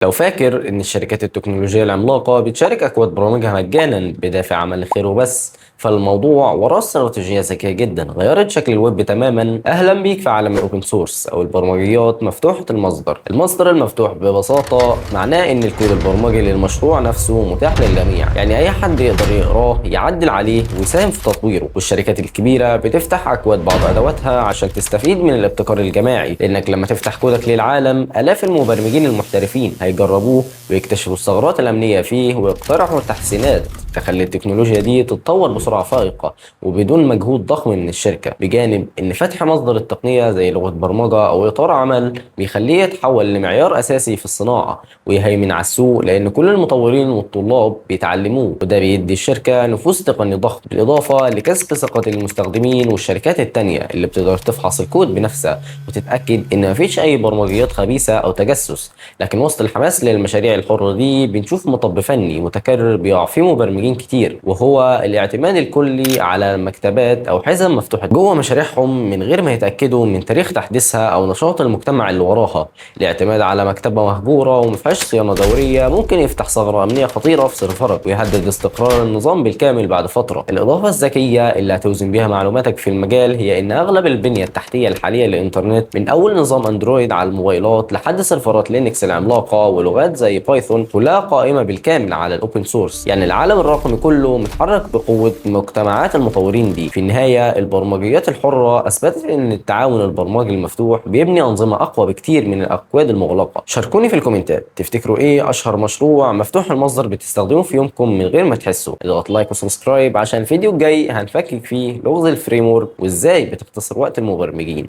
لو فاكر إن الشركات التكنولوجية العملاقة بتشارك أكواد برامجها مجانا بدافع عمل الخير وبس، فالموضوع وراه استراتيجية ذكية جدا غيرت شكل الويب تماما. أهلا بيك في عالم ال open source أو البرمجيات مفتوحة المصدر. المصدر المفتوح ببساطة معناه إن الكود البرمجي للمشروع نفسه متاح للجميع، يعني أي حد يقدر يقراه، يعدل عليه، ويساهم في تطويره. والشركات الكبيرة بتفتح أكواد بعض أدواتها عشان تستفيد من الابتكار الجماعي، لأنك لما تفتح كودك للعالم، آلاف المبرمجين المحترفين هيجربوه ويكتشفوا الثغرات الأمنية فيه ويقترحوا تحسينات تخلي التكنولوجيا دي تتطور بسرعة فائقة وبدون مجهود ضخم من الشركة. بجانب إن فتح مصدر التقنية زي لغة برمجة أو إطار عمل بيخليه يتحول لمعيار أساسي في الصناعة ويهيمن على السوق، لأن كل المطورين والطلاب بيتعلموه، وده بيدي الشركة نفوذ تقني ضخم، بالإضافة لكسب ثقة المستخدمين والشركات التانية اللي بتقدر تفحص الكود بنفسها وتتأكد إن مفيش أي برمجيات خبيثة أو تجسس. لكن وسط الحماس للمشاريع الحرة دي بنشوف مطب فني متكرر بيقع فيه مبرمجين كتير، وهو الاعتماد الكلي على مكتبات أو حزم مفتوحة جوه مشاريعهم من غير ما يتأكدوا من تاريخ تحديثها أو نشاط المجتمع اللي وراها. الاعتماد على مكتبة مهجورة ومفيهاش صيانة دورية ممكن يفتح ثغرة أمنية خطيرة في سيرفرك ويهدد استقرار النظام بالكامل بعد فترة. الإضافة الذكية اللي هتوزن بيها معلوماتك في المجال هي إن أغلب البنية التحتية الحالية للإنترنت، من أول نظام أندرويد على الموبايلات لحد سيرفرات لينكس العملاقة ولغات زي بايثون، كلها قائمة بالكامل على ال open source. يعني العالم الرقمي كله متحرك بقوة مجتمعات المطورين دي. في النهاية، البرمجيات الحرة أثبتت إن التعاون البرمجي المفتوح بيبني أنظمة أقوى بكتير من الأكواد المغلقة. شاركوني في الكومنتات، تفتكروا إيه أشهر مشروع مفتوح المصدر بتستخدموه في يومكم من غير ما تحسوا؟ اضغط like و subscribe عشان الفيديو الجاي هنفكك فيه لغز ال framework وإزاي بتختصر وقت المبرمجين.